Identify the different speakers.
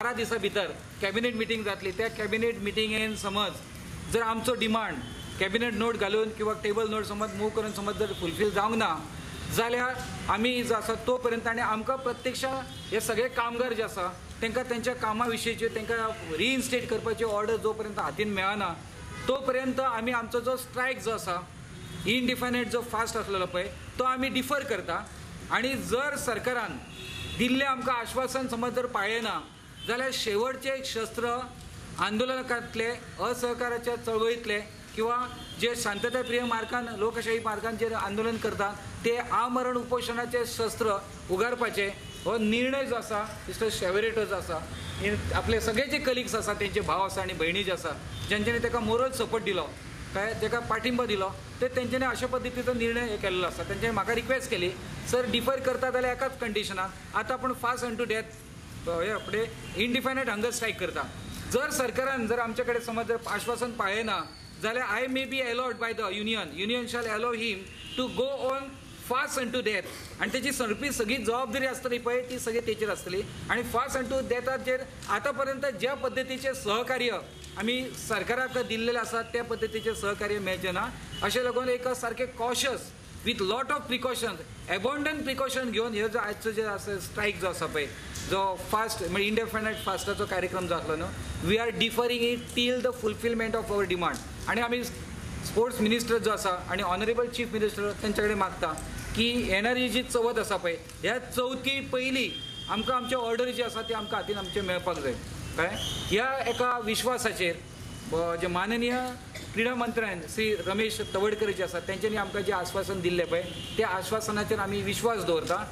Speaker 1: 12 दिसां भितर cabinet meeting जातली. त्या कॅबिनेट मिटिंगेन समज जर आमचो डिमांड कॅबिनेट नोट घालून किंवा टेबल नोट समज मूव करून समज जर फुलफील जावंक ना जाल्यार आमी जो आसा तो पर्यंत आनी आमकां प्रत्यक्ष हे सगळे कामगार जे आसा तांकां तेंच्या कामा विशींच्यो तांकां रिइन्स्टेट करपाची ऑर्डर जो पर्यंत हातीन मेळना तो पर्यंत आमी आमचो जो स्ट्रायक जो आसा इनडिफायनेट जो फास्ट आसलेलो पळय तो आमी डिफर करता. आनी जर सरकारान दिल्लें आमकां आश्वासन समज जर पाळ्ळें ना जाल्यार शेवटचें एक शस्त्र आंदोलनांतले असहकाराच्या चळवळींतले किंवा जे शांतताप्रिय मार्गान लोकशाही मार्गान जे आंदोलन करतात ते आमरण उपोशणाचे शस्त्र उगारपाचे हो निर्णय जो आसा मिस्टर शेवरेटो जो आसा आपले सगळे जे कलिग्स आसा तेंचे भाव आसा आनी भयणी जे आसा ज्यांच्यानी ताका मोरल सपोर्ट दिलो काय ताका पाठिंबो दिलो ते तेंच्यांनी अशा पद्दतीचो निर्णय हे केल्लो आसा. तेंच्यांनी म्हाका रिक्वेस्ट केली सर डिफर करता जाल्यार एकाच कंडिशनान आतां आपूण फास्ट अन टू डेथ हे आपले इनडिफायनेट हंगर स्ट्रायक करता. जर सरकारान जर आमचे कडेन समज जर आश्वासन पाळ्ळें ना जाल्यार I may be allowed by the union, union shall allow him to go on fast unto death. आनी तेजी सरपी सगळी जबाबदारी आसतली पळय ती सगळी तेचेर आसतली. आनी फास्ट अन टू डेथाचेर आतां पर्यंत ज्या पद्दतीचें सहकार्य आमी सरकाराक दिल्लेलें आसा त्या पद्दतीचें सहकार्य मेळचें ना. अशें लागून एक सारकें cautious with lot of precautions abundant precaution घेवन हे जो आजचो जे आसा स्ट्रायक जो आसा पळय जो फास्ट म्हणजे इनडेफायनायट फास्टाचो कार्यक्रम जो आसलो न्हू we are deferring it till the fulfilment of our demand. आनी आमी स्पोर्ट्स मिनिस्टर जो आसा आनी ऑनरेबल चीफ मिनिस्टर तेंच्या कडेन मागता की येणारी जी चवथ आसा पळय ह्या चवथी पयलीं आमकां आमचे ऑर्डर जी आसा ती आमकां हातीन आमचें मेळपाक जाय. कळ्ळें ह्या एका विश्वासाचेर जे माननीय क्रीडा मंत्र्यान श्री रमेश तवडकर जे आसा तेंच्यांनी आमकां जें आश्वासन दिल्लें पळय त्या आश्वासनाचेर आमी विश्वास दवरता.